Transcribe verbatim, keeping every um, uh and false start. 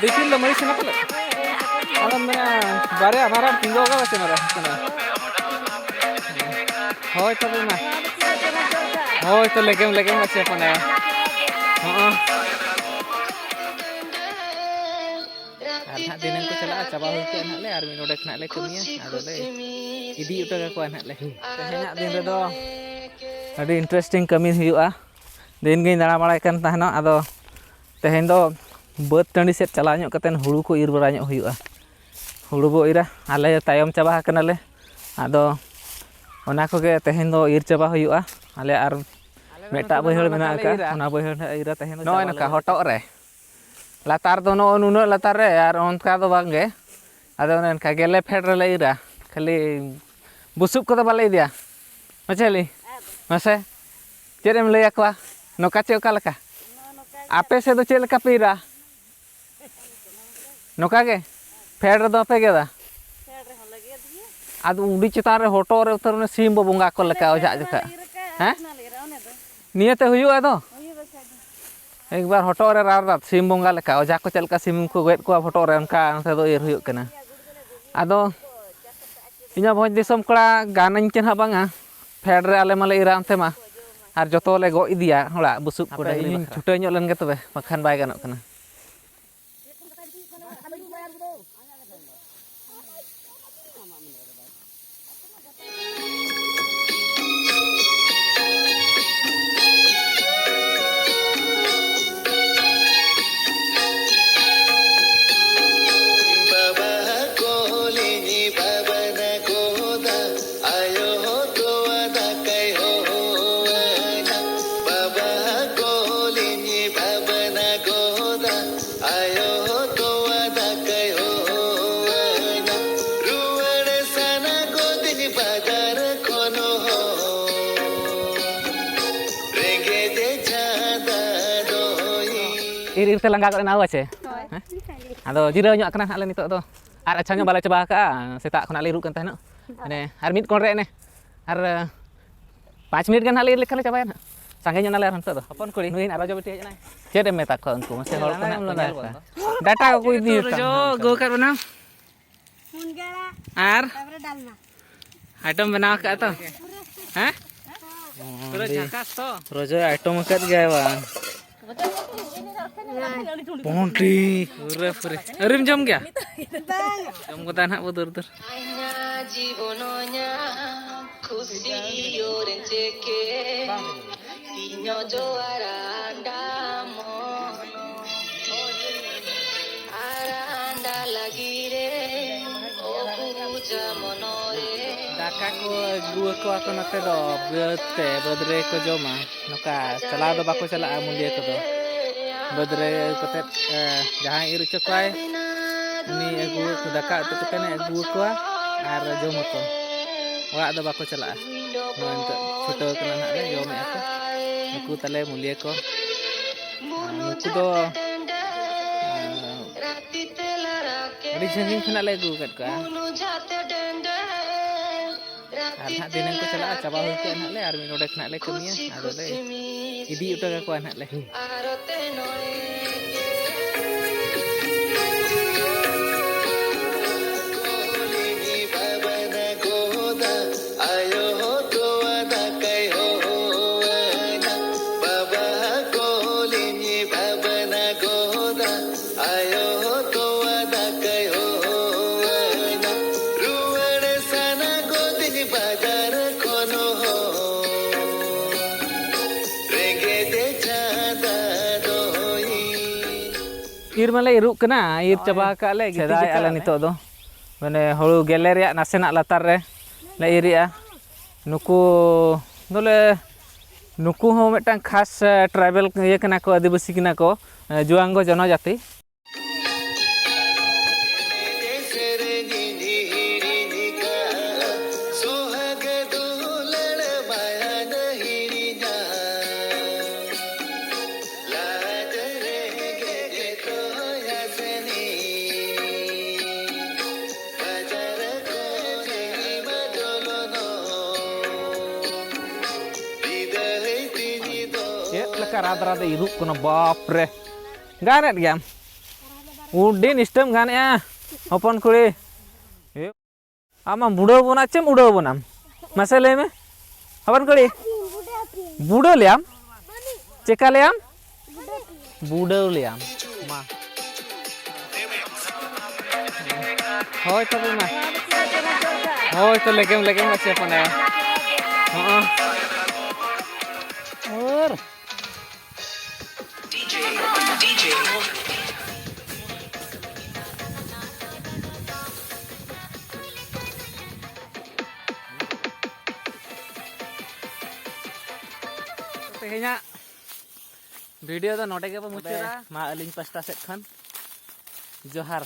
ᱫᱤᱯᱤᱞ ᱫᱚ ᱢᱟᱹᱭᱤᱠ ᱥᱮᱱᱟ ᱯᱟᱞᱮ᱾ ᱟᱫᱚᱢ ᱢᱮᱱᱟ ᱵᱟᱨᱭᱟ ᱢᱟᱨᱟᱝ ᱛᱤᱸᱜᱩ ᱟᱠᱟᱫᱟ ᱥᱮ ᱢᱟᱨᱟᱝ ᱠᱟᱱᱟ᱾ ᱦᱳᱭ ᱛᱚᱵᱮ ᱢᱟ᱾ ᱦᱳᱭ ᱛᱚ ᱞᱮᱜᱮᱢ ᱞᱮᱜᱮᱢ ᱢᱟᱪᱷᱟ ᱯᱟᱱᱟ᱾ ᱦᱚᱸ᱾ ᱟᱨ ᱱᱟᱦᱟᱜ ᱫᱷᱤᱱᱟᱹᱝ ᱠᱚ ᱪᱟᱞᱟᱜᱼᱟ, ᱪᱟᱵᱟ ᱦᱩᱭ ᱠᱚᱜᱼᱟ ᱱᱟᱦᱟᱜ ᱞᱮ, ᱟᱨ ᱢᱤᱫ ᱱᱚᱰᱮ ᱠᱷᱚᱱᱟᱜ ᱞᱮ ᱠᱟᱹᱢᱤᱭᱟ, ᱟᱫᱚ ᱞᱮ ᱤᱫᱤ ᱦᱚᱴᱚ ᱠᱟᱠᱚᱣᱟ ᱱᱟᱦᱟᱜ ᱞᱮ᱾ ᱛᱮᱦᱮᱧᱟᱜ ᱫᱤᱱ ᱨᱮᱫᱚ ᱟᱹᱰᱤ interesting ᱠᱟᱹᱢᱤ ᱦᱩᱭᱩᱜᱼᱟ᱾ ᱫᱤᱱ ᱜᱤᱧ ᱫᱟᱬᱟ ᱵᱟᱲᱟᱭ ᱠᱟᱱ ᱛᱟᱦᱮᱱᱚᱜ, ᱟᱫᱚ ᱛᱮᱦᱮᱧ ᱫᱚ ᱵᱟᱹᱫᱽ ᱴᱟᱺᱰᱤ ᱥᱮᱫ ᱪᱟᱞᱟᱣ ᱧᱚᱜ ᱠᱟᱛᱮᱫ ᱦᱩᱲᱩ ᱠᱚ ᱤᱨ ᱵᱟᱲᱟ ᱧᱚᱜ ᱦᱩᱭᱩᱜᱼᱟ᱾ ᱦᱩᱲᱩ ᱵᱚ ᱤᱨᱟ, ᱟᱞᱮ ᱛᱟᱭᱚᱢ ᱪᱟᱵᱟ ᱟᱠᱟᱱᱟᱞᱮ, ᱟᱫᱚ ᱚᱱᱟ ᱠᱚᱜᱮ ᱛᱮᱦᱮᱧ ᱫᱚ ᱤᱨ ᱪᱟᱵᱟ ᱦᱩᱭᱩᱜᱼᱟ᱾ ᱟᱞᱮ ᱟᱨ ᱢᱤᱫᱴᱟᱜ ᱵᱟᱹᱭᱦᱟᱹᱲ ᱢᱮᱱᱟᱜ ᱟᱠᱟᱫ, ᱚᱱᱟ ᱵᱟᱹᱭᱦᱟᱹᱲ ᱱᱟᱦᱟᱜ ᱤᱨᱟ ᱛᱮᱦᱮᱧ ᱫᱚ ᱱᱚᱜᱼᱚᱭ ᱪᱟᱵᱟ ᱱᱚᱝᱠᱟ ᱞᱮ ᱦᱚᱴᱚᱜ ᱨᱮ᱾ ᱞᱟᱛᱟᱨ ᱫᱚ ᱱᱚᱜᱼᱚ ᱱᱩᱱᱟᱹᱜ ᱞᱟᱛᱟᱨ ᱨᱮ, ᱟᱨ ᱚᱱᱠᱟ ᱫᱚ ᱵᱟᱝ ᱜᱮ᱾ ᱟᱫᱚ ᱚᱱᱮ ᱚᱱᱠᱟ ᱜᱮᱞᱮ ᱯᱷᱮᱰ ᱨᱮᱞᱮ ᱤᱨᱟ, ᱠᱷᱟᱹᱞᱤ ᱵᱩᱥᱩᱵ ᱠᱚᱫᱚ ᱵᱟᱞᱮ ᱤᱫᱤᱭᱟ᱾ ᱢᱟᱪᱷᱟ ᱞᱤ, ᱢᱟᱥᱮ ᱪᱮᱫ ᱮᱢ ᱞᱟᱹᱭ ᱟᱠᱚᱣᱟ? ᱱᱚᱝᱠᱟ ᱪᱮ ᱚᱠᱟ ᱞᱮᱠᱟ? ᱟᱯᱮ ᱥᱮᱫ ᱫᱚ ᱪᱮᱫ ᱞᱮᱠᱟ ᱯᱮ ᱤᱨᱟ? ᱱᱚᱝᱠᱟ ᱜᱮ? ᱯᱷᱮᱰ ᱨᱮᱫᱚ ᱵᱟᱯᱮ ᱜᱮᱫᱟ? ᱯᱷᱮᱰ ᱨᱮᱦᱚᱸ ᱞᱮ ᱜᱮᱫ ᱜᱮᱭᱟ᱾ ᱟᱫᱚ ᱩᱰᱤ ᱪᱮᱛᱟᱱ ᱨᱮ ᱦᱚᱴᱚᱜ ᱨᱮ ᱩᱛᱟᱹᱨ ᱚᱱᱮ ᱥᱤᱢ ᱵᱚ ᱵᱚᱸᱜᱟ ᱠᱚ ᱞᱮᱠᱟ ᱚᱡᱟᱜ ᱡᱚᱠᱷᱟ᱾ ᱤᱨ ᱟᱠᱟᱫ, ᱦᱮᱸ? ᱚᱱᱟ ᱞᱮ ᱤᱨᱟ, ᱚᱱᱮ ᱫᱚ᱾ ᱱᱤᱭᱟᱹᱛᱮ ᱦᱩᱭᱩᱜᱼᱟ ᱟᱫᱚ? ᱦᱩᱭᱩᱜᱼᱟ ᱵᱟᱠᱷᱟᱡ ᱫᱚ᱾ ᱮᱠᱵᱟᱨ ᱦᱚᱴᱚᱜ ᱨᱮ ᱨᱟᱲ ᱨᱟᱲ ᱥᱤᱢ ᱵᱚᱸᱜᱟ ᱞᱮᱠᱟ, ᱚᱡᱷᱟ ᱠᱚ ᱪᱮᱫ ᱞᱮᱠᱟ ᱥᱤᱢ ᱠᱚ ᱜᱚᱡ ᱠᱚᱣᱟ ᱦᱚᱴᱚᱜ ᱨᱮ, ᱚᱱᱠᱟ ᱱᱚᱛᱮ ᱫᱚ ᱤᱨ ᱦᱩᱭᱩᱜ ᱠᱟᱱᱟ᱾ ᱟᱫᱚ ᱤᱧᱟᱹᱜ ᱵᱷᱚᱸᱡᱽ ᱫᱤᱥᱚᱢ ᱠᱚᱲᱟ ᱜᱟᱱᱟᱹᱧ ᱪᱮ ᱱᱟᱦᱟᱜ ᱵᱟᱝᱟ, ᱯᱷᱮᱰ ᱨᱮ ᱟᱞᱮ ᱢᱟᱞᱮ ᱤᱨᱟ ᱚᱱᱛᱮ ᱢᱟ, ᱟᱨ ᱡᱚᱛᱚ ᱞᱮ ᱜᱚᱜ ᱤᱫᱤᱭᱟ ᱚᱲᱟᱜ ᱵᱩᱥᱩᱵ ᱠᱚ ᱦᱟᱯᱮ ᱰᱟᱹᱝᱨᱤ ᱤᱧ ᱵᱟᱠᱷᱨᱟ᱾ ᱪᱷᱩᱴᱟᱹᱣ ᱧᱚᱜ ᱞᱮᱱ ᱜᱮ ᱛᱚᱵᱮ, ᱵᱟᱠᱷᱟᱱ ᱵᱟᱭ ᱜᱟᱱᱚᱜ ᱠᱟᱱᱟ᱾ ᱵᱟᱵᱟ ᱠᱚᱞᱤᱧ ᱵᱟᱵᱟᱱᱟ ᱜᱚᱫᱟ, ᱟᱭᱳ ᱛᱚᱣᱟ ᱫᱟᱠᱟᱭ ᱦᱚᱦᱚᱣᱟᱧᱟ᱾ ᱵᱟᱵᱟ ᱠᱚᱞᱤᱧ ᱵᱟᱵᱟᱱᱟ ᱜᱚᱫᱟ, ᱟᱭᱳ ᱛᱚᱣᱟ ᱫᱟᱠᱟᱭ ᱦᱚᱦᱚᱣᱟᱧᱟ᱾ ᱨᱩᱣᱟᱹᱲ ᱥᱟᱱᱟ ᱜᱚᱫᱤᱧ ᱵᱟᱡᱟᱨ ᱠᱷᱚᱱ ᱦᱚᱸ, ᱨᱮᱸᱜᱮᱡ ᱪᱟᱸᱫᱟ ᱫᱚᱭ᱾ ᱤᱨ ᱤᱨ ᱛᱮ ᱞᱟᱸᱜᱟ ᱜᱚᱫ ᱮᱱᱟ ᱦᱳᱭ ᱪᱮ? ᱦᱳᱭ᱾ ᱦᱮᱸ? ᱟᱫᱚ ᱡᱤᱨᱟᱹᱣ ᱧᱚᱜ ᱠᱟᱱᱟ ᱦᱟᱸᱜ ᱞᱮ ᱱᱤᱛᱚᱜ ᱫᱚ᱾ ᱟᱨ ᱟᱪᱪᱷᱟ ᱧᱚᱜ ᱵᱟᱞᱮ ᱪᱟᱵᱟ ᱟᱠᱟᱜᱼᱟ, ᱥᱮᱛᱟᱜ ᱠᱷᱚᱱᱟᱜ ᱞᱮ ᱤᱨᱚᱜ ᱠᱟᱱ ᱛᱟᱦᱮᱱᱚᱜ᱾ ᱢᱟᱱᱮ ᱟᱨ ᱢᱤᱫ ᱠᱚᱬ ᱨᱮ ᱮᱱᱮ ᱟᱨ ᱯᱟᱸᱪ ᱢᱤᱱᱤᱴ ᱜᱟᱱ ᱦᱟᱸᱜ ᱞᱮ ᱤᱨ ᱞᱮᱠᱷᱟᱱ ᱞᱮ ᱪᱟᱵᱟᱭᱟ ᱦᱟᱸᱜ᱾ ᱥᱟᱸᱜᱮ ᱧᱚᱜ ᱱᱟᱞᱮ ᱟᱨ ᱱᱤᱛᱚᱜ ᱫᱚ᱾ ᱦᱚᱯᱚᱱ ᱠᱩᱲᱤ᱾ ᱱᱩᱭ ᱟᱨᱚ ᱡᱚ ᱵᱤᱴᱤ ᱦᱮᱡ ᱮᱱᱟᱭ᱾ ᱪᱮᱫ ᱮᱢ ᱢᱮᱛᱟ ᱠᱚᱣᱟ ᱩᱱᱠᱩ ᱢᱟᱥᱮ, ᱦᱚᱲ ᱠᱚ ᱞᱟᱸᱫᱟ ᱱᱟᱦᱟᱜ ᱜᱮᱢ ᱠᱚ ᱞᱟᱸᱫᱟ ᱧᱮᱞ ᱠᱚᱣᱟ ᱠᱚᱣᱟ᱾ ᱛᱚ᱾ ᱰᱟᱴᱟ ᱠᱚᱠᱚ ᱤᱫᱤ ᱨᱚᱡᱚ ᱟᱠᱟᱫ᱾ ᱟᱹᱜᱩ ᱟᱠᱟᱫ ᱵᱚᱱᱟ᱾ ᱢᱩᱱᱜᱟᱹ ᱟᱲᱟᱜ, ᱟᱨ ᱛᱟᱯᱚᱨᱮ ᱰᱟᱞᱢᱟ᱾ Item ᱵᱮᱱᱟᱣ ᱟᱠᱟᱫ ᱛᱚ? ᱦᱮᱸ? ᱯᱩᱨᱟᱹ ᱟᱹᱰᱤ ᱡᱷᱟᱠᱟᱥ ᱛᱚ᱾ ᱨᱚᱡᱚᱭ item ᱟᱠᱟᱫ ᱜᱮᱭᱟ ᱵᱟᱝ? ᱯᱚᱱᱴᱤ᱾ ᱯᱩᱨᱟᱹ ᱯᱩᱨᱟᱹ᱾ ᱟᱹᱣᱨᱤᱢ ᱡᱚᱢ ᱜᱮᱭᱟ? ᱵᱟᱝ᱾ ᱡᱚᱢ ᱠᱚᱫᱟ ᱱᱟᱦᱟᱜ ᱵᱚ ᱫᱩᱨ ᱫᱩᱨ᱾ ᱤᱧ ᱚᱡᱚ ᱟᱨᱟᱱᱰᱟ ᱢᱚᱱ, ᱟᱨᱟᱱᱰᱟ ᱞᱟᱹᱜᱤᱫ ᱨᱮ, ᱚᱵᱩᱡᱟ ᱢᱚᱱᱚᱨᱮ᱾ ᱫᱟᱠᱟ ᱠᱚ ᱟᱹᱜᱩ ᱟᱠᱚᱣᱟ ᱠᱚ ᱱᱚᱛᱮ ᱫᱚ, ᱵᱟᱹᱫᱽ ᱛᱮ, ᱵᱟᱹᱫᱽ ᱨᱮᱠᱚ ᱡᱚᱢᱟ᱾ ᱱᱚᱝᱠᱟ ᱪᱟᱞᱟᱣ ᱫᱚ ᱵᱟᱠᱚ ᱪᱟᱞᱟᱜᱼᱟ ᱢᱩᱞᱤᱭᱟᱹ ᱠᱚᱫᱚ᱾ ᱵᱟᱹᱫᱽ ᱨᱮ ᱠᱟᱛᱮᱫ, ᱮ, ᱡᱟᱦᱟᱸᱭ ᱤᱨ ᱦᱚᱪᱚ ᱠᱚᱣᱟᱭ, ᱩᱱᱤ ᱟᱹᱜᱩ, ᱫᱟᱠᱟ ᱩᱛᱩ ᱠᱟᱛᱮᱫ ᱮ ᱟᱹᱜᱩ ᱟᱠᱚᱣᱟ ᱟᱨ ᱡᱚᱢ ᱟᱠᱚ᱾ ᱚᱲᱟᱜ ᱫᱚ ᱵᱟᱠᱚ ᱪᱟᱞᱟᱜᱼᱟ᱾ ᱱᱚᱜᱼᱚᱭ ᱱᱤᱛᱚᱜ ᱪᱷᱩᱴᱟᱹᱣ ᱠᱟᱱᱟ ᱱᱟᱦᱟᱜ ᱞᱮ ᱡᱚᱢᱮᱫᱼᱟ ᱠᱚ᱾ ᱱᱩᱠᱩ ᱛᱟᱞᱮ ᱢᱩᱞᱤᱭᱟᱹ ᱠᱚ᱾ ᱟᱨ ᱱᱩᱠᱩ ᱫᱚ, ᱟᱨ ᱟᱹᱰᱤ ᱥᱟᱺᱜᱤᱧ ᱠᱷᱚᱱᱟᱜ ᱞᱮ ᱟᱹᱜᱩ ᱟᱠᱟᱫ ᱠᱚᱣᱟ᱾ ᱟᱨ ᱱᱟᱦᱟᱜ ᱫᱷᱤᱱᱟᱹᱝ ᱠᱚ ᱪᱟᱞᱟᱜᱼᱟ, ᱪᱟᱵᱟ ᱦᱩᱭ ᱠᱚᱜᱼᱟ ᱱᱟᱦᱟᱜ ᱞᱮ, ᱟᱨ ᱢᱤᱫ ᱱᱚᱰᱮ ᱠᱷᱚᱱᱟᱜ ᱞᱮ ᱠᱟᱹᱢᱤᱭᱟ᱾ ᱟᱫᱚ ᱞᱮ ᱤᱫᱤ ᱦᱚᱴᱚ ᱠᱟᱠᱚᱣᱟ ᱱᱟᱦᱟᱜ ᱞᱮ᱾ ᱟᱭᱳ ᱦᱚ ᱛᱚᱣᱟ ᱫᱟᱠᱟᱭ ᱦᱚᱦᱚᱣᱟᱹᱧᱟ, ᱵᱟᱵᱟ ᱦᱟ ᱠᱚᱞᱤᱧ ᱵᱷᱟᱵᱽᱱᱟ ᱜᱚᱫᱟ᱾ ᱟᱭᱳ ᱦᱚ ᱛᱚᱣᱟ ᱫᱟᱠᱟᱭ ᱦᱚᱦᱚᱣᱟᱹᱧᱟ, ᱨᱩᱣᱟᱹᱲ ᱥᱟᱱᱟ ᱜᱚᱫᱤᱧ ᱵᱟᱡᱟᱨ ᱠᱷᱚᱱ ᱦᱚᱸ᱾ ᱨᱮᱸᱜᱮᱡ ᱪᱟᱸᱫᱟ ᱫᱚᱭᱤᱧ᱾ ᱤᱨ ᱢᱟᱞᱮ ᱤᱨᱚᱜ ᱠᱟᱱᱟ, ᱤᱨ ᱪᱟᱵᱟ ᱟᱠᱟᱫ ᱞᱮ, ᱜᱤᱛᱤᱡ ᱥᱮᱫᱟᱭ ᱟᱠᱟᱫ ᱟᱞᱮ ᱞᱮ᱾ ᱱᱤᱛᱚᱜ ᱫᱚ ᱢᱟᱱᱮ ᱦᱩᱲᱩ ᱜᱮᱞᱮ ᱨᱮᱭᱟᱜ ᱱᱟᱥᱮᱱᱟᱜ ᱞᱟᱛᱟᱨ ᱨᱮ ᱞᱮ ᱤᱨᱮᱜᱼᱟ᱾ ᱱᱩᱠᱩ ᱫᱚᱞᱮ, ᱱᱩᱠᱩ ᱦᱚᱸ ᱢᱤᱫᱴᱟᱝ ᱠᱷᱟᱥ, ᱮ, tribal ᱤᱭᱟᱹ ᱠᱟᱱᱟ ᱠᱚ, ᱟᱹᱫᱤᱵᱟᱹᱥᱤ ᱠᱟᱱᱟ ᱠᱚ, ᱮ, ᱡᱩᱣᱟᱝᱜᱚ ᱡᱚᱱᱚᱡᱟᱛᱤ᱾ ᱪᱮᱫ ᱞᱮᱠᱟ ᱨᱟᱫᱽ ᱨᱟᱫᱽ ᱮ ᱤᱨᱩᱜ ᱠᱟᱱᱟ, ᱵᱟᱯ ᱨᱮ! ᱜᱟᱱᱮᱫ ᱜᱮᱭᱟᱢ? ᱩᱰᱤ ᱱᱤᱥᱴᱟᱹᱢ ᱜᱟᱱᱮᱜᱼᱟ, ᱦᱚᱯᱚᱱ ᱠᱩᱲᱤ᱾ ᱟᱢ ᱢᱟᱢ ᱵᱩᱰᱟᱹᱣ ᱵᱚᱱᱟ, ᱪᱮᱢ ᱩᱰᱟᱹᱣ ᱵᱚᱱᱟᱢ? ᱢᱟᱥᱮ ᱞᱟᱹᱭ ᱢᱮ, ᱦᱚᱯᱚᱱ ᱠᱩᱲᱤ᱾ ᱵᱩᱰᱟᱹᱣ ᱞᱮᱭᱟᱢ? ᱪᱮᱠᱟ ᱞᱮᱭᱟᱢ? ᱵᱩᱰᱟᱹᱣ ᱞᱮᱭᱟᱢ᱾ ᱢᱟ᱾ ᱦᱳᱭ ᱛᱚᱵᱮ ᱢᱟ᱾ ᱦᱳᱭ ᱛᱚ, ᱞᱮᱜᱮᱢ, ᱞᱮᱜᱮᱢ ᱢᱟᱪᱮ ᱦᱚᱯᱚᱱ ᱮᱨᱟ᱾ ᱦᱚᱸ᱾ ᱟᱨ ᱛᱮᱦᱮᱧᱟᱜ video ᱫᱚ ᱱᱚᱰᱮ ᱜᱮᱵᱚ ᱢᱩᱪᱟᱹᱫᱟ᱾ ᱢᱟ ᱟᱹᱞᱤᱧ ᱯᱟᱥᱴᱟ ᱥᱮᱫ ᱠᱷᱚᱱ ᱡᱚᱦᱟᱨ᱾